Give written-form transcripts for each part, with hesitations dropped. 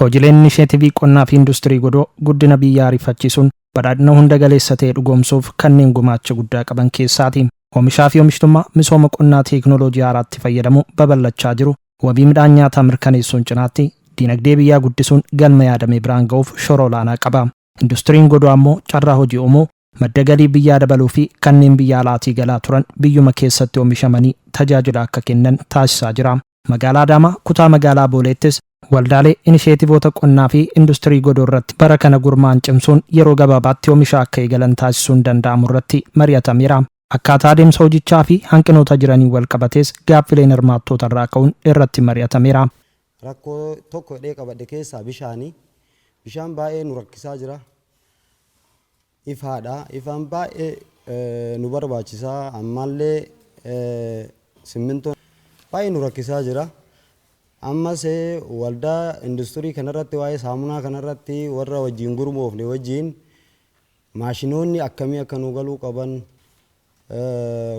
Hojiileen inisheetivii qonnaa fi industirii godoo guddina biyyaa ariifachiisuun badhaadhina hunda galeessa ta'e dhugoomsuuf kanneen gumaacha guddaa qaban keessaati. Oomishaa fi oomishtummaa misooma qonnaa teeknooloojii haaraatti fayyadamu babal'achaa jiru wabii midhaan nyaataa mirkaneessuun cinaatti dinagdee biyyaa guddisuun galma yaadame biraan ga'uuf shoora olaanaa qaba. Industiriin godoo ammoo carraa hojii uumuu, madda galii biyyaa dabaluu fi kanneen biyya alaatii galaa turan biyyuma keessatti oomishamanii tajaajila akka kennan taasisaa jira. Magaalaa Adaamaa kutaa magaalaa Booleettis waldaalee inisheetivoota qonnaa fi industirii godoo irratti bara kana gurmaa'an cimsuun yeroo gabaabaatti oomisha akka eegalan taasisuun danda'amu irratti mari'atameera. Akkaataa adeemsa hojichaa fi hanqinoota jiraniin wal qabatees gaaffileen hirmaattoota irraa ka'uun irratti mari'atameera. Rakkoo tokko jedhee qabadhe keessaa bishaani. Bishaan baay'ee nu rakkisaa jira. Ifaadha. Ifaan baay'ee nu barbaachisa. Ammallee simmintoon baay'ee nu rakkisaa jira. Ammas waldaa industirii kanarratti, waa'ee saamunaa kanarratti warra wajjin gurmoofne wajjin maashinoonni akkamii akka nu galuu qaban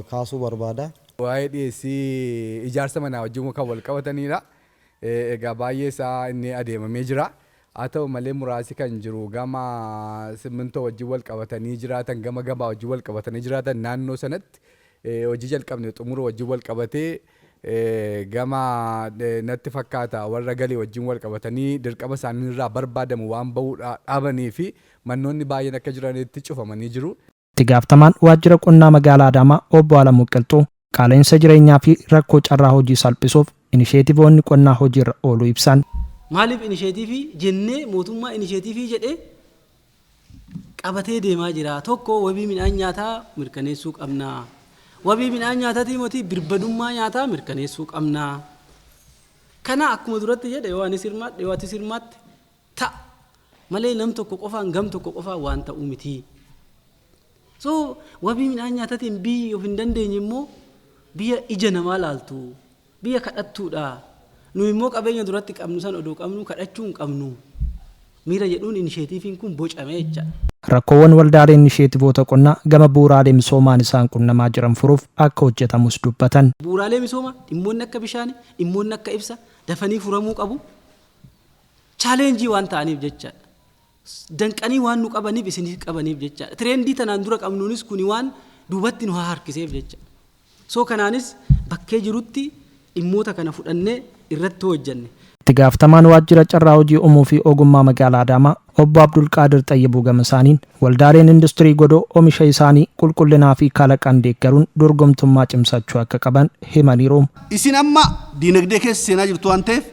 kaasuu barbaada. Waa'ee dhiyeessii ijaarsa manaa wajjin kan wal qabatanidha. Egaa baay'ee isaa inni adeemamee jira. Haa ta'u malee, muraasi kan jiru gama simmintoo wajjin wal qabatanii jiraatan, gama gabaa wajjin wal qabatanii jiraatan, naannoo sanatti hojii jalqabne xumuru wajjin wal qabatee, gama natti fakkaata warra galii wajjin wal qabatanii dirqama isaanii irraa barbaadamu waan bahuu dhaabanii fi mannoonni baay'een akka jiranitti cufamanii jiru. Itti gaafatamaan waajjira qonnaa magaalaa Adaamaa obbo Alamuu Qilxuu qaala'insa jireenyaa fi rakkoo carraa hojii salphisuuf inisheetivoonni qonnaa hojiirra ooluu ibsan. Maaliif inisheetiivii jennee mootummaa inisheetiivii jedhee qabatee deemaa jira? Tokko, wabii midhaan nyaataa mirkaneessuu qabna. Wabii midhaan nyaataatii moti birbadummaa nyaataa mirkaneessuu qabna. Kana akkuma duratti jedhe, yoo anis hirmaadhe, yoo atis hirmaatte ta'a malee nam tokko qofaan, gam tokko qofaan waan ta'uu miti. So wabii midhaan nyaataatiin biyyi of hin dandeenye immoo biyya ija namaa laaltu, biyya kadhattuudha. Nu immoo qabeenya duratti qabnu san odoo qabnu kadhachuu hin qabnu. Miira jedhuun inisheetiiviin kun bocame jecha. Rakkoowwan waldaaleen inisheetivoota qonnaa gama bu'uuraalee misoomaan isaan qunnamaa jiran furuuf akka hojjetamus dubbatan. Bu'uuraalee misoomaa, dhimmoonni akka bishaanii, dhimmoonni akka ibsa dafanii furamuu qabu. Challenge waan ta'aniif jechaadha. Danqanii waan nu qabaniif, isinis qabaniif jechaadha. Trend tanaan dura qabnuunis kuni waan duubatti nu harkiseef jecha. So kanaanis bakkee jirutti dhimmoota kana fudhannee irratti hojjenne. Itti gaafatamaan waajjira carraa hojii uumuu fi ogummaa magaalaa Adaamaa obbo Abdulqaadir Xayyibuu gama isaaniin waldaaleen industirii godoo oomisha isaanii qulqullinaa fi kalaqaan deeggaruun dorgomtummaa cimsachuu akka qaban himaniiru. Isin amma diinagdee keessa seenaa jirtu waan ta'eef,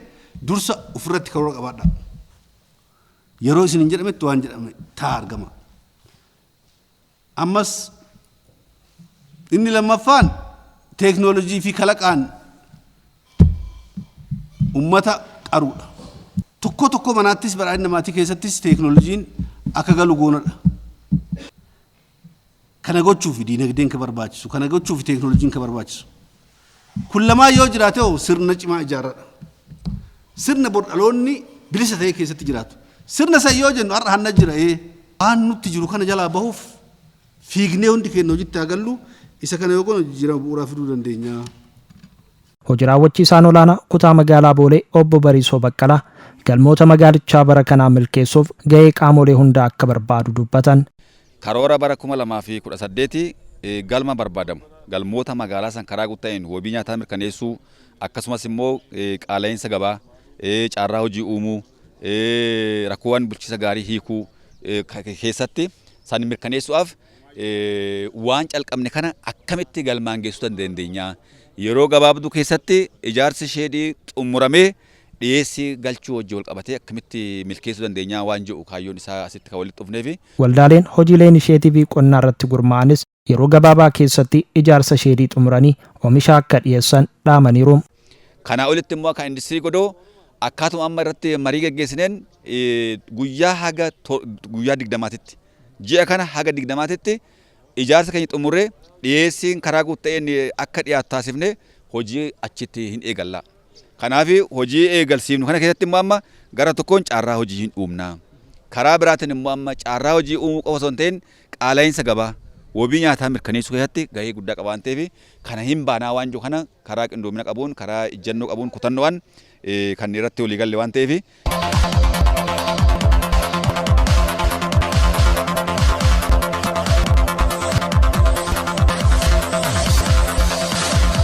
dursa ofirratti karoora qabaadha. Yeroo isin hin jedhametti waan jedhame ta'a argama. Ammas inni lammaffaan teeknoolojii fi kalaqaan ummata qaruudha. Tokko tokko manaattis, badhaadhina maatii keessattis teeknoolojiin akka galu goonadha. Kana gochuuf diinagdeen ka barbaachisu, kana gochuuf teeknoolojiin ka barbaachisu. Kun lamaan yoo jiraate hoo sirna cimaa ijaarradha. Sirna bor dhaloonni bilisa ta'ee keessatti jiraatu. Sirna san yoo jennu, har'a hanna jira ee. Waan nutti jiru kana jalaa bahuuf fiignee hundi keenya hojitti haa gallu. Isa kana yoo goone, jijjiirama bu'uuraa fiduu dandeenya. Hojii raawwachiisaan olaanaa kutaa magaalaa Boolee obbo Bariisoo Baqqalaa galmoota magaalichaa bara kanaa milkeessuuf gahee qaamolee hundaa akka barbaadu dubbatan. Karoora bara 2018 galma barbaadamu, galmoota magaalaa san karaa guutuu wabii nyaataa mirkaneessuu, akkasumas immoo qaala'insa gabaa, carraa hojii uumuu, rakkoowwan bulchiinsa gaarii hiikuu keessatti san mirkaneessuudhaaf waan calqabne kana akkamitti galmaan geessuu dandeenya? Yeroo gabaabduu keessatti ijaarsi sheedii xumuramee dhiyeessii galchuu wajjin wal qabatee akkamitti milkeessuu dandeenya waan jedhu kaayyoon isaa asitti kan walitti dhufneefi. Waldaaleen hojiilee inisheetivii qonnaa irratti gurmaa'anis yeroo gabaabaa keessatti ijaarsa sheedii xumuranii oomisha akka dhiyeessan dhaamaniiru. Kanaa olitti immoo kan industirii godoo akkaatuma amma irratti marii geggeessineen guyyaa haga guyyaa 20titti, ji'a kana haga 20titti ijaarsa keenya xumurree dhiyeessiin karaa guutuu akka dhiyaatu taasifnee hojii achitti hin eegalla. Kanaaf hojii eegalsiifnu kana keessatti immoo amma gara tokkoon carraa hojii hin uumna. Karaa biraatiin immoo amma carraa hojii uumuu qofa osoo hin ta'in, qaala'insa gabaa, wabii nyaataa mirkaneessuu keessatti gahee guddaa qaba waan ta'eef, kana hin baanaa waan jiru kana karaa qindoomina qabuun, karaa ejjennoo qabuun, kutannoodhaan kan irratti walii galle waan ta'eef.